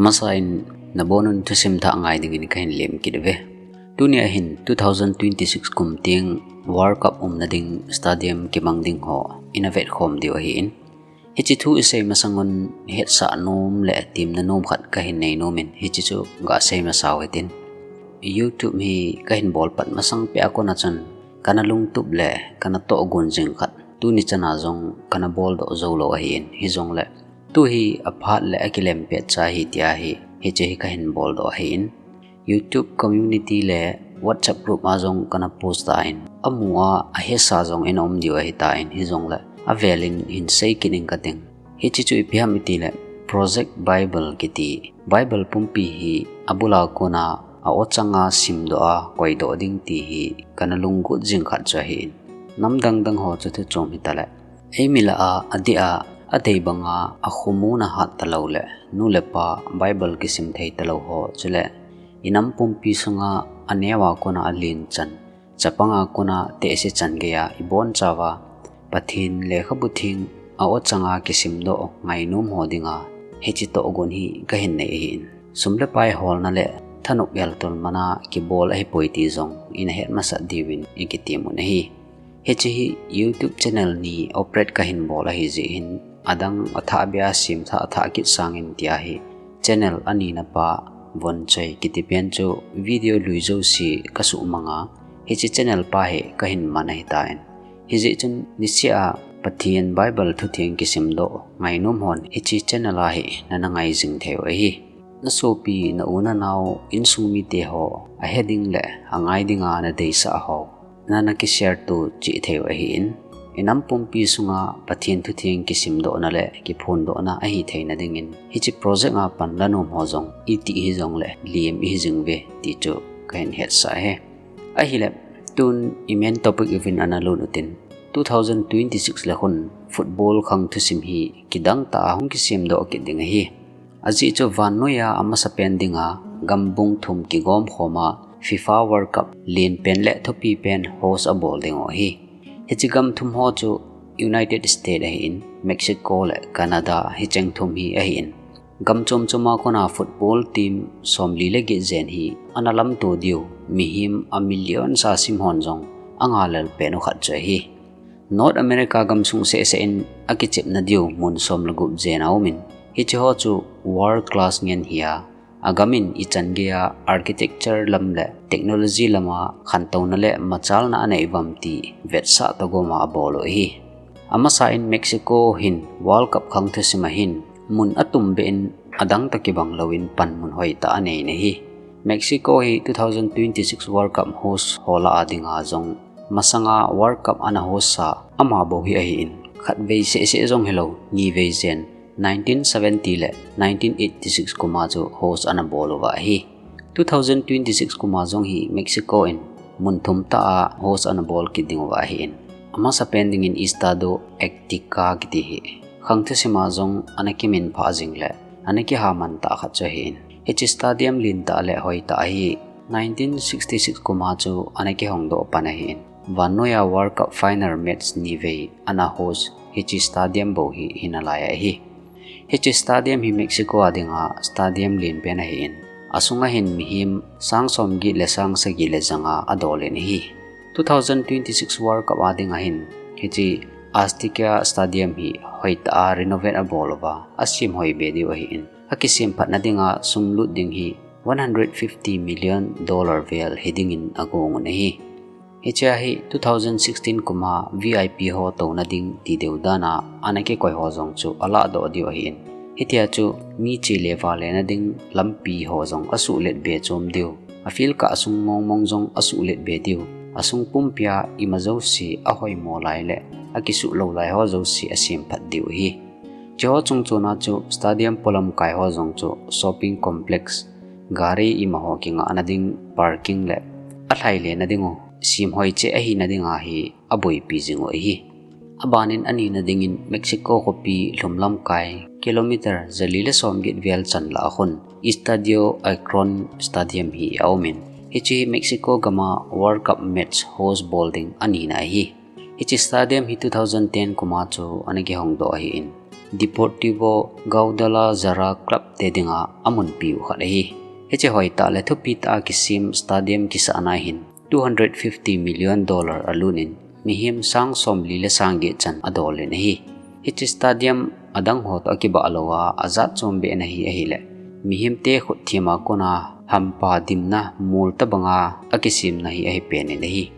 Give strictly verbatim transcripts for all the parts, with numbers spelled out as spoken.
Masa in nabonun thusim thah ngai dingin kahin lem kit uve. Tuni ahin two thousand twenty-six kum tieng World Cup umna ding stadium kimang ding ho ina vetkhom diu ahin. Hiche thu isei masangun hetsah nom le temna nom khat kahin nei nomin hiche chu gasei masau hitin. YouTube hi kahin bol pat masang peh a kona chun kana lungtup le kana tohgon jing khat tuni chana jong kana boldoh joulou ahin, hijongle tu hi aphat le akilem pet cha ahi tia hi hiche hi kahin boldoh ahin. YouTube community le WhatsApp group a jong kana post tan, amu a ahesa jong ina um diu ahitan, hijongle avelin hin sei kit ing kating. Hiche chu ipi ham itile Project Bible kiti Bible pumpi hi abula kona a-ochanga simdoh a koidoh ding ti hi kana lunggot jing khat chu ahin. Nam dangdang ho chu thuchom hitale, eimi lah a adeh a adei banga akhomuna hat talou le nu le pa Bible kisim thei talou ho chule inam pumpi sunga aneo a kona alen chan, chapanga kona tehse chan geiya ibonchauva Pathen lekhabu theng a-ochanga kisimdoh ngainom ho dinga hiche tohgon hi kahin nei ahin. Sum le pai holna le thanop eltol mana kibol ahipoi ti jong ina het masat diuvin ikitem un ahi. Hiche hi YouTube channel ni operate kahin bol ahijeh hin adang athah beh a sem thah athah kit sangin tia hi channel anina pa Vonchoi kiti pen chu video lui jouse kasuhmanga hiche channel pa hi kahin man ahitan. Hijeh chun niseh a Pathen Bible thutheng kisimdoh ngainom hon hiche channel a hi nana ngai jing theiu ahi. Nasopi, na u nanao, insung mite ho ahe ding le angai dinga nadeisah ho nana kishare to cheh theiu ahin. Inam pumpi sunga Pathen thutheng kisimdohna le kiphondohna ahi theina dingin hiche project a pan la nom ho jong iti hijongle lem ihi jing uve ti chu kahin hetsah e. Ahile tun i main topic uvin ana lut utin, two thousand twenty-six le khun football khang thusim hi kidang tah a hung kisemdoh kit ding ahi. Ajeh chu vannoiya amasapen dinga gambung thum kigomkhoma FIFA World Cup lenpen le thupipen host abol dingu ahi. Hiche gam thum ho chu United States ahin, Mexico le Canada hicheng thum hi ahin. Gam chomchoma kona football team somli le get jen hi ana lamto diu mihem a million sa sim hon jong anga lelpen u khat chu ahi. North America gamsung sehseh in akichepna diu mun som le gup jen aumin, hiche ho chu world class ngen hia, agamin ichan geiya architecture lam le technology lama khantouna le machalna anei uvam ti vetsah tagoma abol u ahi. Amasa in Mexico hin World Cup khang thusim ahin mun atumbeh in adang tah kibang louvin panmun hoitah anei in ahi. Mexico hi two thousand twenty-six World Cup host ho lah a dinga jong masanga World Cup ana host sa ama bou hi ahin, khatvei sehseh jong hilou nivei jen nineteen seventy le nineteen eighty-six kuma chu host ana bol uva ahi. Two thousand twenty-six kuma jong hi Mexico in mun thum tah a host ana bol kit dinguva ahin, amasapen dingin Estadio Azteca kiti hi khang thusima jong ana kiminphah jing le ana kihaman tah khat chu ahin. Hiche stadium lentah le hoitah hi nineteen sixty-six kuma chu ana kihongdoh pan ahin, vannoiya World Cup final match nivei ana host hiche stadium bou hi hina lai ahi. Hiche stadium hi Mexico a dinga stadium lenpen ahin, asunga hin mihem sang somget le sang sagi le janga adolin ahi. Two thousand twenty-six World Cup a dinga hin hiche Azteca Stadium hi hoitah a renovate abol uva asem hoibe diu ahin, akisem phatna dinga sum lut ding hi one hundred fifty million dollar vel hidingin agongun ahi. Hichea hi two thousand sixteen kuma V I P ho touna ding ti deu dana ana kikoi ho jong chu alahdoh diu ahin, hitia chu mi chele valena ding lampi ho jong asuhlet be chom diu, a field kah sung mongmong jong asuhlet be diu, asung pumpia ima jouse ahoimo lai le akisuh lou lai ho jouse asemphat diu ahi. Hicheho chungchona chu stadium polam kai ho jong chu shopping complex, gari imaho kingahna ding parking le alhailena dingu semhoi cheh ahina dinga hi aboipi jingu ahi. Abanin anina dingin Mexico khopi lhum lamkai kilometer jali le somget vel chan lah a khun Estadio Akron Stadium hi aumin, hiche hi Mexico gama World Cup match host bol ding anina ahi. Hiche stadium hi two thousand ten kuma chu ana kihongdoh ahin, Deportivo Guadalajara club te dinga amunpi u khat ahi. Hiche hoitah le thupi tah a kisem stadium kisahna hin two hundred fifty million dollar alut in, mihem sang somli le sang get chan adol in ahi. Hiche stadium adang ho toh akibah lou a, ajat chom behna hi ahileh, mihemte khut thim a kona hampa dimna mol tabanga akisemna hi ahi pen in ahi.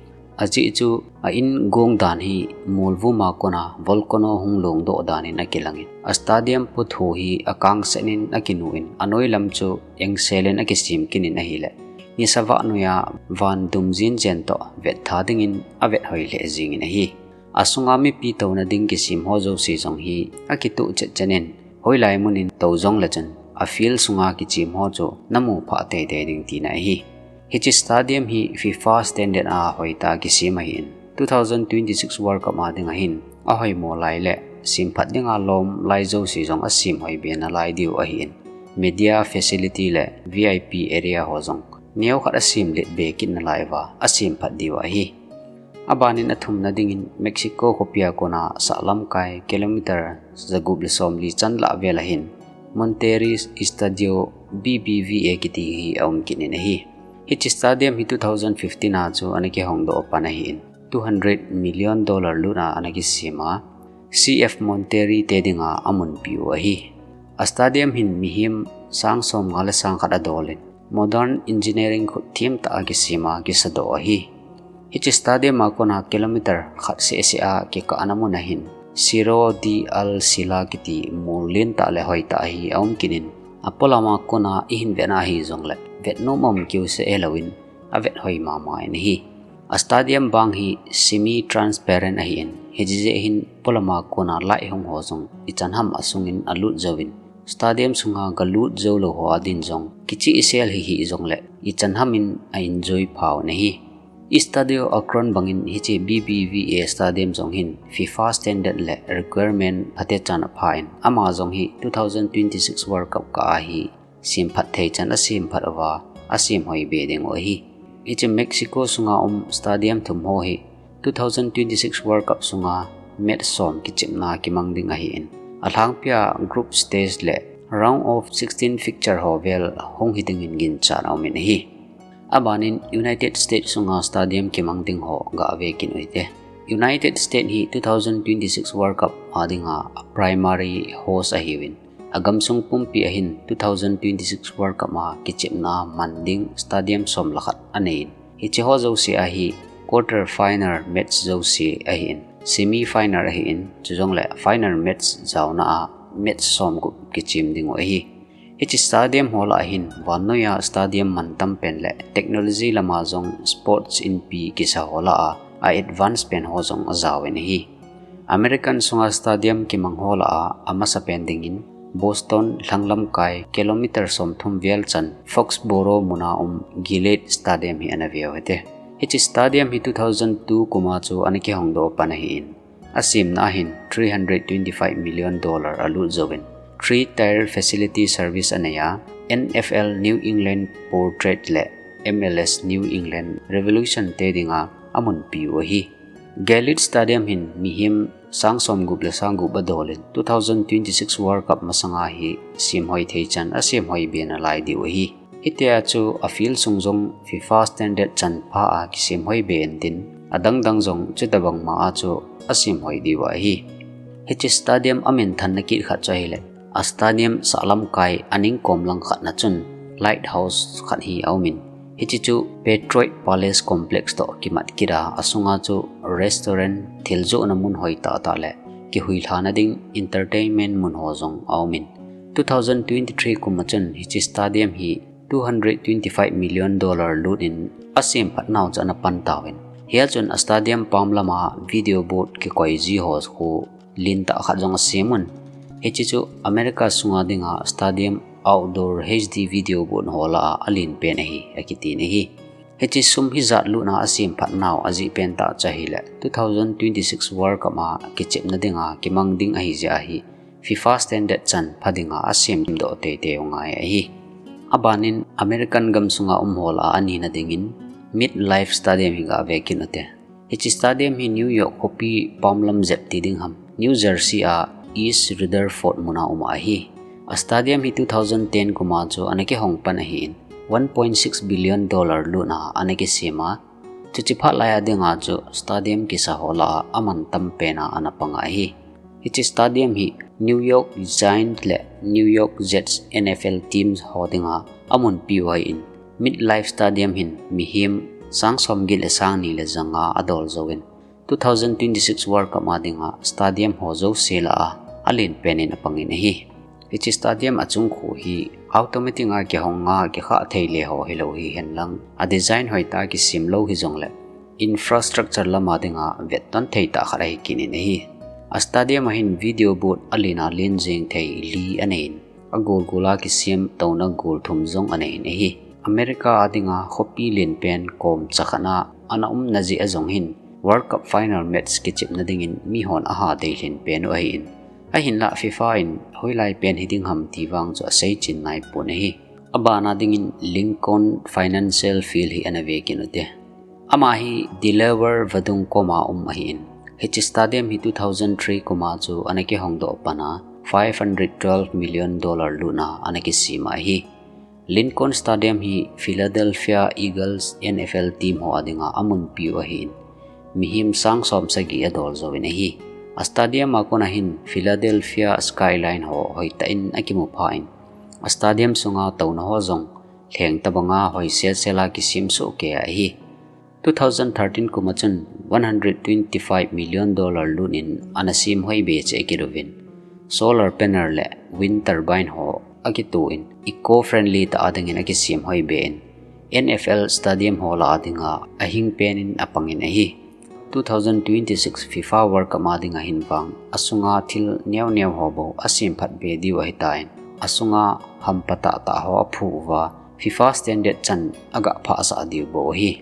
Ajeh chu a in gong dan hi mol vum a kona volcano hung longdoh dan in akilang in, a stadium puthu hi akangset in akinu in, anoi lam chu engsel in akisem kit in ahileh, nisa vah noiya van dum jin jen toh vettha dingin avet hoi lheh jing in ahi. Asunga mipi touna ding kisem ho jouse jong hi akituh chet chet in, hoilai mun in tou jong le chun a field sunga kichem ho chu namu phah teitei ding tina ahi. Hiche stadium hi FIFA standard a hoitah a kisem ahin, two thousand twenty-six World Cup a ding ahin ahoimo lai le semphat dinga lom lai jouse jong asem hoi be nalai diu ahin, media facility le V I P area ho jong neokhat asem let be kit nalai uva asemphat diu ahi. Abanin athumna dingin Mexico khopia kona sahlamkai kilometer jagup le somli chan lah vel ahin Monterrey Estadio B B V A kiti hi aum kit in ahi. Hiche stadium hi two thousand fifteen a chu ana kihongdoh pan ahin, two hundred million dollar lut a ana kisem a, C F Monterrey te dinga amunpi u ahi. A stadium hin mihem sang somnga le sang khat adol in, modern engineering khut thim tah a kisem a kisadoh ahi. Hiche stadium a kona kilometer khat seh seh a kikah ana mun ahin, Cerro de la Silla kiti mol lentah le hoitah hi aum kit in, apolam a kona ihin vetna ahi jongle vetnom aum keu seh hilou in, avet hoi mama in ahi. A stadium bang hi semi transparent ahin, hiche jeh hin polam a kona light hung ho jong ichan ham asung in alut jouvin, stadium sunga galut jou lou ho adin jong kichehsel hihih jongle ichan ham in a enjoy pha un ahi. Estadio Akron bangin hiche B B V A stadium jong hin FIFA standard le requirement phatechan apha in, ama jong hi two thousand twenty-six World Cup kah a hi semphat thei chan asemphat uva, asem hoi be ding u ahi. Hiche Mexico sunga um stadium thum ho hi two thousand twenty-six World Cup sunga match som kichepna kimang ding ahin, alhangpia group stage le round of sixteen fixture ho vel hung hi dingin ginchat aumin ahi. Abanin United States sunga stadium kimang ding ho gave kit u hite. United States hi two thousand twenty-six World Cup a dinga primary host ahiuvin, agamsung pumpi ahin two thousand twenty-six World Cup a kichepna man ding stadium som le khat anei in, hiche ho jouse a hi quarter final match jouse ahin, semi final ahin, chujongle final match jaona a match som gup kichem ding u ahi. Hiche stadium ho lah a hin vannoiya stadium mantam pen le technology lama jong sports inpi kisa ho lah a, a advance pen ho jong ajaovin ahi. American sunga stadium kimang ho lah a, amasa pen dingin Boston lhanglamkai kilometer somthum vel chan Foxborough muna um Gillette Stadium hi ana veu hite. Hiche stadium hi two thousand two kuma chu ana kihongdoh pan ahin, asemna ahin three hundred twenty-five million dollar alut jouvin, three-tier facility service anei a, N F L New England Patriots le M L S New England Revolution te dinga amunpi u ahi. Gillette Stadium hin mihem sang somgup le sang gup adol in, two thousand twenty-six World Cup masanga hi semhoi thei chan asemhoi be nalai diu ahi. Hitia chu a field sung jong FIFA standard chanpha a kisemhoi be intin, adang dang jong chutabang ma a chu asemhoi diu ahi. Hiche stadium aminthanna kit khat chu ahile, a stadium sahlamkai aningkom lang khat na chun lighthouse khat hi aumin, hiche chu Patriot Palace Complex toh kimat kit a, asunga chu restaurant, thil johna mun hoi tah tah le kihuilhana ding entertainment mun ho jong aumin, two thousand twenty-three kum a chun hiche stadium hi two hundred twenty-five million dollar lut in asemphat nau chu ana pan tauvin, hia chun a stadium pam lama video board kikoi ji ho khu lentah khat jong asemun. Hiche chu America sunga dinga stadium outdoor H D video board ho lah a alen pen ahi, akitin ahi. Hiche sum hijat lutna asemphat nau ajeh pen tah chu ahile, two thousand twenty-six World Cup a kichepna dinga kimang ding ahi jeh ahi, FIFA standard chanpha dinga asemdoh teitei u ngai ahi. Abanin American gam sunga um ho lah a anina dingin MetLife Stadium hi gave kit u hite. Hiche stadium hi New York khopi pam lam jep ti ding ham, New Jersey a East Rutherford muna um ahi. A stadium hi two thousand ten kuma chu ana kihong pan ahin, one point six billion dollar lutna ana kisem a, chuche phat lai a dinga chu stadium kisa ho lah a aman tam pen a ana pang ahi. Hiche stadium hi New York Giants le New York Jets N F L teams ho dinga amunpi u ahin, MetLife Stadium hin mihem sang som get le sang ni le janga adol jouvin, two thousand twenty-six World Cup a dinga stadium ho jouse lah a alen pen in apangin ahi. Hiche stadium achung khu hi automatic a kihong a kikhah thei le ho hilou hihen lang, a design hoitah a kisem lou hijongle, infrastructure lama dinga vetton thei tah khat ahi kit in ahi. A stadium a hin video board alen alen jeng thei li anei in, agol gol a kisem touna gol thum jong anei in ahi. America a dinga khopi len pen kom chakhat a ana umna jeh a jong hin, World Cup final match kichepna dingin mihon aha deilhen pen u ahin, ahinlah FIFA in hoilai pen hiding ham ti vang chu asei chin naipon ahi. Abana dingin Lincoln Financial Field hi ana ve kit u hite. Ama hi Delaware vadung koma um ahin, hiche stadium hi two thousand three kuma chu ana kihong doh pan a, five hundred twelve million dollar lutna ana kisem ahi. Lincoln Stadium hi Philadelphia Eagles N F L team ho a dinga amunpi u ahin, mihem sang som sagi adol jouvin ahi. A stadium a kon a hin Philadelphia skyline ho hoitah in akimu pha in, a stadium sunga touna ho jong lheng tobang a hoi sel sel a kisem soh kei ahi. Two thousand thirteen kuma chun one hundred twenty-five million dollar lut in ana sem hoi be cheh kit uvin, solar panel le wind turbine ho akitoh in, eco friendly tah a dingin akisem hoi be in, N F L stadium ho lah a dinga ahing pen in apangin ahi. Two thousand twenty-six FIFA World Cup a dinga hin vang asunga thil neo neo ho bou asem phat be diu ahitan, asunga hampa tah tah ho aphu uva, FIFA standard chan aga phah sah diu bou ahi.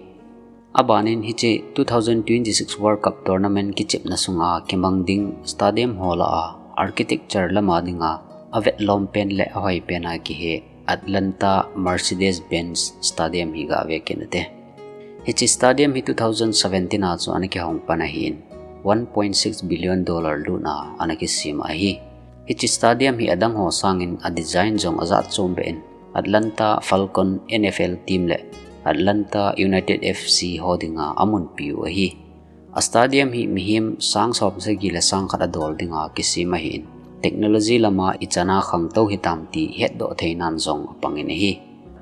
Abanin hiche two thousand twenty-six World Cup tournament kichepna sunga kimang ding stadium ho lah a architecture lama dinga avetlom pen le ahoi pen a kihe Atlanta Mercedes-Benz Stadium hi ga ve kit u hite. Hiche stadium hi two thousand seventeen a chu ana kihong pan ahin, one point six billion dollar lutna ana kisem ahi. Hiche stadium hi adang ho sangin a design jong ajat chom be in, Atlanta Falcon N F L team le Atlanta United F C ho dinga amunpi u ahi. A stadium hi mihem sang som sagi le sang khat adol dinga kisem ahin, technology lama ichan a khangtou hitam ti hetdoh theinan jong apangin ahi.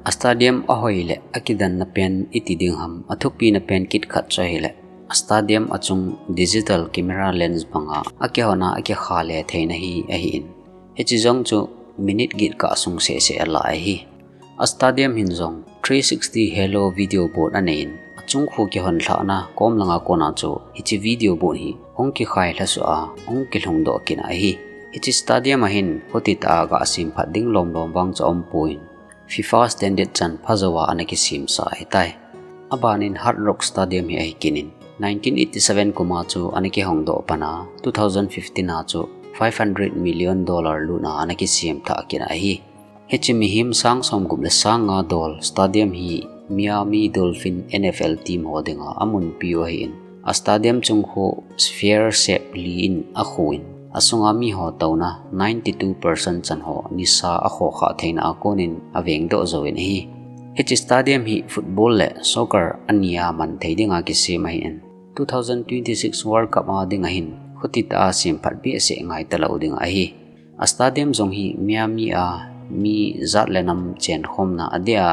A stadium ahoi le akidanna pen iti ding ham, athupina pen kit khat chu ahile, a stadium achung digital camera lens banga akihon a akikha le theina hi ahin, hiche jong chu minute get kah sung seh seh ala ahi. A stadium hin jong three sixty Halo video board anei in, achung khu kihon lhahna kom langa kona chu hiche video board hi hung kikhai lhasuh a hung kilhung doh kit ahi. Hiche stadium a hin khuti tah a ga sem phat ding lom lom vang chu aumpon, FIFA standard chan phajou a ana kisem sah ahitai. Abanin Hard Rock Stadium hi ahi kit in, nineteen eighty-seven kuma chu ana kihong doh pan a, two thousand fifteen a chu five hundred million dollar lutna ana kisem thah kit ahi. Hiche mihem sang som gup le sang nga dol stadium hi Miami Dolphin N F L team ho dinga amunpi u ahin, a stadium chung khu sphere shape li in akhu in, asunga mi ho touna ninety-two percent chan ho nisa akhoh khah theina a konin aveng doh jouvin ahi. Hiche stadium hi football le soccer ania man thei dinga kisem ahin, two thousand twenty-six World Cup a dinga hin khuti tah a sem phat behseh ngai talou ding ahi. A stadium jong hi Miami a mi jat le nam chenkhomna adeh a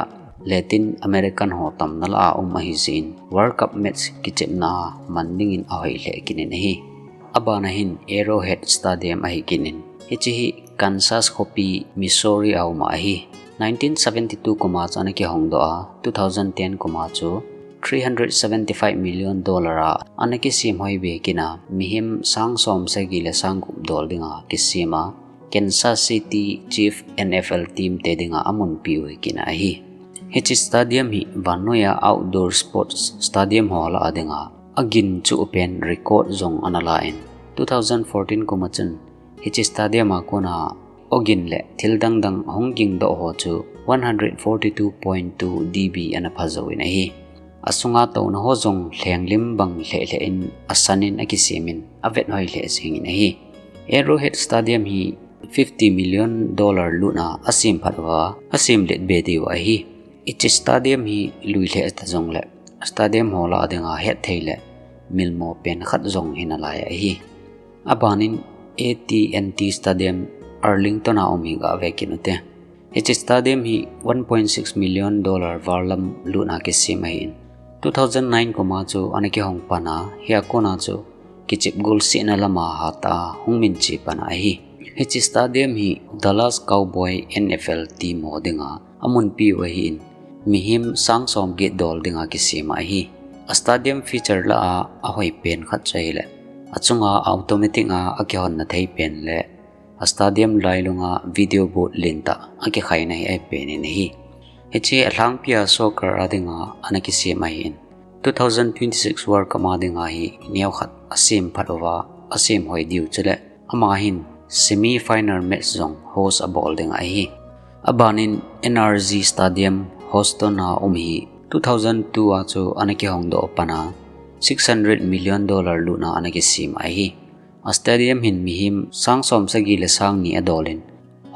Latin American ho tamna lah a um ahi jeh in, World Cup match kichepna a man dingin ahoi lheh kit in ahi. Abana hin Arrowhead Stadium ahi kit in, hiche hi Kansas khopi Missouri a um ahi. Nineteen seventy-two kuma chu ana kihong doh a, two thousand ten kuma chu three hundred seventy-five million dollar a ana kisem hoi be kit a, mihem sang som sagi le sang gup dol dinga kisem a, Kansas City Chief N F L team te dinga amunpi u hi kit ahi. Hiche stadium hi vannoiya outdoor sports stadium ho lah a dinga agin chuh pen record jong ana la in, two thousand fourteen kuma chun hiche stadium a kona ogin le thil dang dang hung ging doh ho chu one hundred forty-two point two D B ana pha jouvin ahi. Asunga touna ho jong lhenglim bang lheh lheh in asan in akisem in avet hoi lheh jeng in ahi. Arrowhead Stadium hi fifty million dollar lutna a sem phat uva a sem let be diu ahi. Hiche stadium hi lui lheh ta jongle stadium ho lah a dinga hetthei le milmo pen khat jong hi nalai ahi. Abanin A T and T Stadium Arlington a um hi gah ve kit ute. Hiche stadium hi one point six million dollar varlam lutna kisem ahin, two thousand nine kum a chu ana kihong pan a, hia kon a chu kichep gol sehna lama hatah a hung minche pan ahi. Hiche stadium hi Dallas Cowboy N F L team ho dinga amunpi u ahin, mihem sang som get dol dinga kisem ahi. A stadium feature lah a ahoi pen khat chu ahile, achunga automatic a akihonna thei pen le a stadium lailunga video board lentah a kikhaina hi ahi pen in ahi. Hiche alhangpia soccer a dinga ana kisem ahin, two thousand twenty-six World Cup a dinga hi neokhat a sem phat uva a sem hoi diu chule ama hin semi final match jong host abol ding ahi. Abanin N R G Stadium Houston a um hi two thousand two a chu ana kihong doh pan a, six hundred million dollar lutna ana kisem ahi. A stadium hin mihem sang som sagi le sang ni adolin,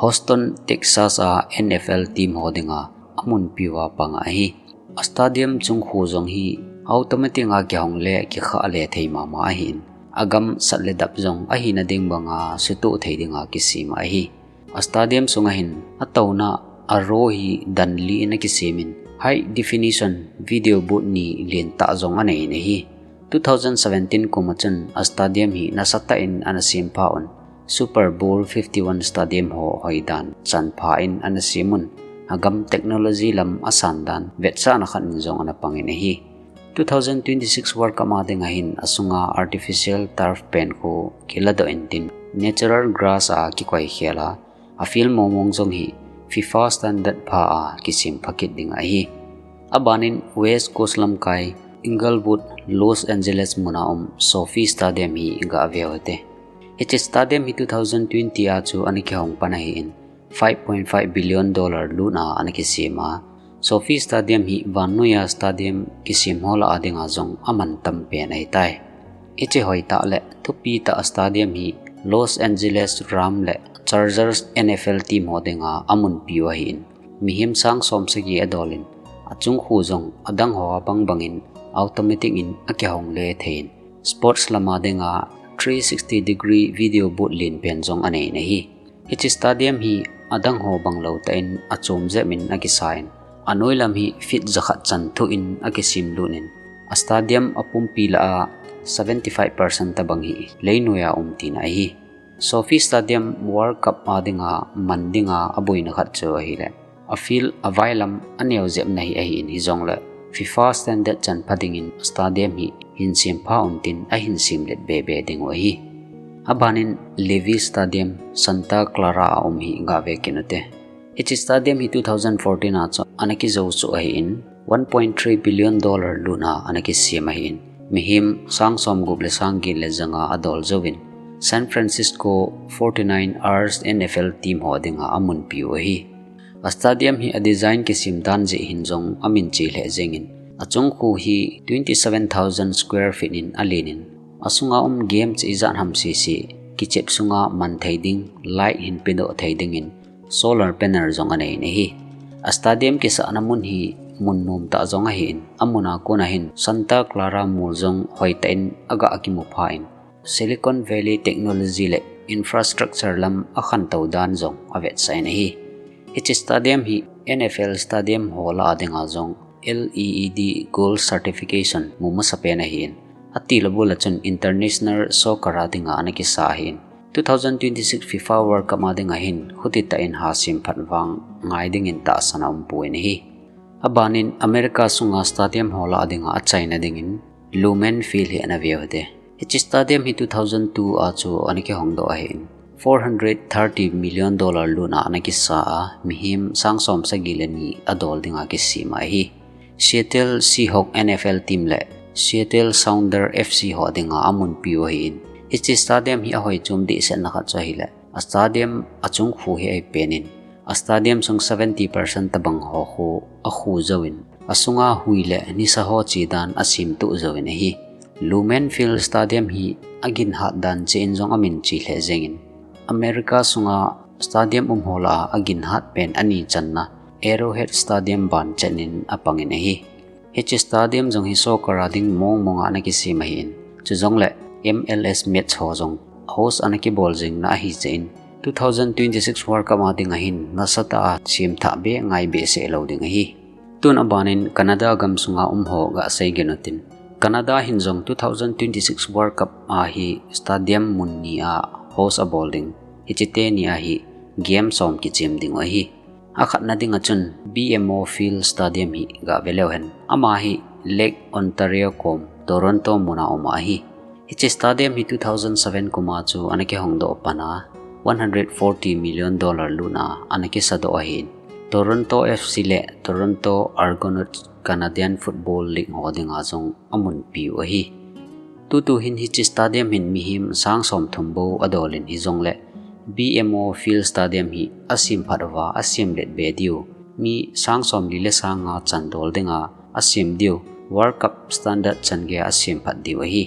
Houston, Texas a N F L team ho dinga amunpi uva pang ahi. A stadium chungkhu jong hi automatic a kihong le kikha le thei mama ahin, agam sat le dap jong ahina ding banga sutoh thei dinga kisem ahi. A stadium sunga hin atouna a row hi dan li in akisem in, high definition video board ni lentah jong anei in ahi. Two thousand seventeen kum a chun a stadium hi nasatah in ana sempha un, Super Bowl fifty-one stadium ho hoidan chanpha in ana sem un, agam technology lam asan dan vetsahna khat in jong ana pang in ahi. Two thousand twenty-six World Cup a dinga hin asunga artificial turf pen khu kiladoh intin natural grass a kikoi khel a, a field mongmong jong hi FIFA standard pha a kisem pha kit ding ahi. Abanin West Coast lamkai Inglewood, Los Angeles muna um SoFi Stadium hi gah ve ute. Hiche stadium hi two thousand twenty a chu ana kihong pan ahin, five point five billion dollar lutna ana kisem a, SoFi Stadium hi vannoiya stadium kisem ho lah a dinga jong aman tam pen ahitai. Hiche hoitah le thupi tah a stadium hi Los Angeles Rams le Chargers N F L team ho dinga amunpi u ahin, mihem sang som sagi adolin, achungkhu jong adang ho a bang bangin automatic in akihong le thei in, sports lama dinga three sixty degree video board len pen jong anei in ahi. Hiche stadium hi adang ho bang lou tah in achom jep in akisa in, anoi lam hi feet jakhat chan thuh in akisem lut in, a stadium apumpi lah a seventy-five percent tabang hi leinoiya um tina ahi. SoFi Stadium World Cup a dinga man dinga aboina khat chu ahile, a field avai lam aneo jepna hi ahin, hijongle FIFA standard chanpha dingin stadium hi hin sempha untin ahin sem let be be ding u ahi. Abanin Levi's Stadium Santa Clara a um hi gah ve kit ute. Hiche stadium hi two thousand fourteen a chu ana kijou chu ahin, one point three billion dollar lutna ana kisem ahin, mihem sang som gup le sang get le janga adol jouvin, San Francisco forty-nine ers N F L team ho dinga amunpi u ahi. A stadium hi a design kisem dan jeh hin jong amin che lheh jengin, achungkhu hi twenty-seven thousand square feet in alen in, asunga um game cheh ijat ham sese kichep sunga man thei ding, light hin pedoh thei dingin solar panel jong anei in ahi. A stadium kisahna mun hi mun nom tah jong ahin, amun a kon a hin Santa Clara mol jong hoitah in agah kimu pha in, Silicon Valley technology le infrastructure lam akhantou dan jong avetsah in ahi. Hiche stadium hi N F L stadium ho lah a dinga jong L E E D Gold certification mu masa pen ahin, atil abul a chun international soccer a dinga ana kisa ahin, two thousand twenty-six FIFA World Cup a dinga hin khuti tah in ha sem phat vang ngai dingin tahsan aumpoi in ahi. Abanin America sunga stadium ho lah a dinga achaina dingin Lumen Field hi ana ve ute. Hiche stadium hi two thousand two a chu ana kihong doh ahin, four hundred thirty million dollar lutna ana kisa a, mihem sang som sagi le ni adol dinga kisem ahi. Seattle Seahawk N F L team le Seattle Sounder F C ho dinga amunpi u ahin, hiche stadium hi ahoi chom dehsetna khat chu ahile, a stadium achungkhu hi ahi pen in, a stadium sung seventy percent tabang ho khu akhu jouvin, asunga hui le nisa ho che dan asemtuh jouvin ahi. Lumen Field Stadium hi aginhat dan cheh in jong amin che lheh jengin, America sunga stadium umho lah a aginhat pen ani channa Arrowhead Stadium ban chet in apangin ahi. Hiche stadium jong hi soccer a ding mong mong a ana kisem ahin, chujongle M L S match ho jong host ana kibol jingna ahi cheh in, two thousand twenty-six World Cup a ding ahin nasatah a semthah be ngai behseh lou ding ahi. Tun abanin Canada gam sunga umho gasei gin utin, Canada hin jong two thousand twenty-six World Cup a hi stadium mun ni a host abol ding. Hiche teni a hi game som kichem diu ahi. Akhatna dinga chun B M O Field Stadium hi gave leu hen, ama hi Lake Ontario kom Toronto muna um ahi. Hiche stadium hi two thousand seven kum a chu ana kihong doh pan a, one hundred forty million dollar lut a ana kisa doh ahin, Toronto F C le Toronto Argonauts Canadian Football League ho dinga jong amun piu ahi. Tutu hin hiche stadium hin mihem sang som thum bou adol in hijongle, B M O Field Stadium hi asem phat uva asem let be diu, mi sang som li le sang nga chan dol dinga asem diu, World Cup standard chan geiya asem phat diu ahi.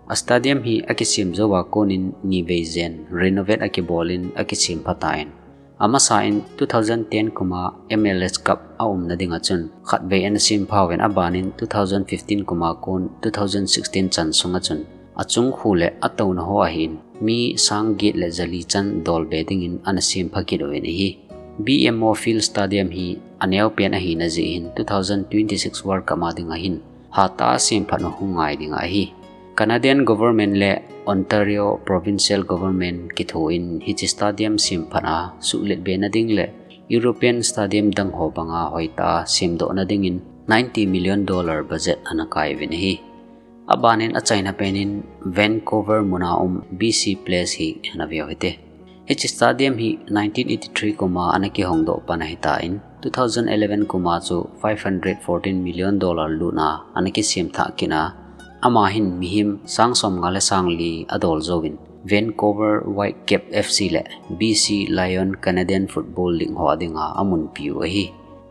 A stadium hi akisem jou a konin ni vei jen renovate akibol in akisem phat in, amasa in two thousand ten kum a M L S Cup aumna dinga chun khatvei ana sem phat uvin, abanin two thousand fifteen kum a kon two thousand sixteen chan sunga chun achung khu le atouna ho ahin, mi sang get le jali chan dol be dingin ana sem phat kit uvin ahi. B M O Field Stadium hi aneo pen ahina jeh hin two thousand twenty-six World Cup a dinga hin hatah a sem phat u hung ngai ding ahi. Canadian government le Ontario Provincial Government kitho in hiche stadium sem phat a suhlet be na ding le European stadium dang ho banga hoitah a semdoh na dingin ninety million dollar budget ana kai uvin ahi. Abanin achaina pen in Vancouver muna um B C Place hi ana veu hite. Hiche stadium hi nineteen eighty-three kum a ana kihong doh pan ahitan, two thousand eleven kum a chu five hundred fourteen million dollar lut a ana kisem thah kit a, ama hin mihem sang som nga le sang li adol jouvin, Vancouver Whitecaps F C le B C Lions Canadian Football League ho dinga amun piu ahi.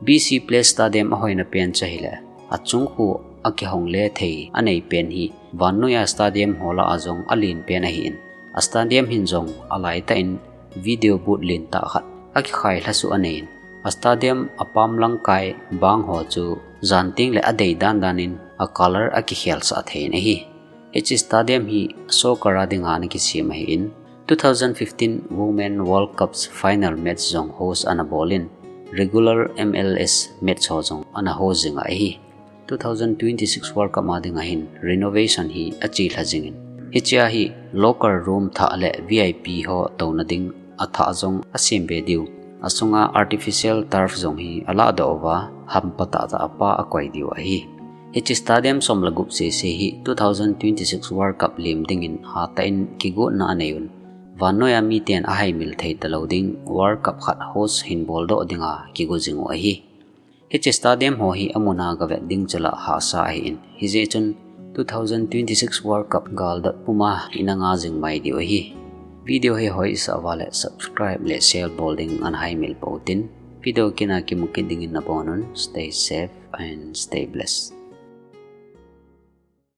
B C Place Stadium ahoina pen chu ahile, achung khu akihong le thei anei pen hi vannoiya stadium ho lah a jong alen pen ahin, a stadium hin jong alaitah in video board lentah khat akikhai lhasuh anei in, a stadium apam langkai bang ho chu jan teng le adei dan dan in a color akikhel sah thei in ahi. Hiche stadium hi soccer a dinga ana kisem ahin, two thousand fifteen Women World Cup's final match jong host ana bol in, regular M L S match ho jong ana host jing ahi. Two thousand twenty-six World Cup a dinga hin renovation hi ache lha jingin, hichea hi locker room thah le V I P ho touna ding athah jong asem be diu, asunga artificial turf jong hi alah doh uva, hampa tahtah a pa akoi diu ahi. Hiche stadium som le gup sese hi two thousand twenty-six World Cup lem dingin hatah in kigotna anei un, vannoiya miten ahaimil thei talou ding World Cup khat host hin boldoh dinga kigo jing u ahi. Hiche stadium ho hi amun a gavet ding chu lah hahsa ahin, hijeh chun two thousand twenty-six World Cup galdot puma ina nga jing mai diu ahi. Video hi hoisah uva le subscribe le share bol ding ana haimil pou tin, video kit a kimu kit dingin nabonun, stay safe and stay blessed.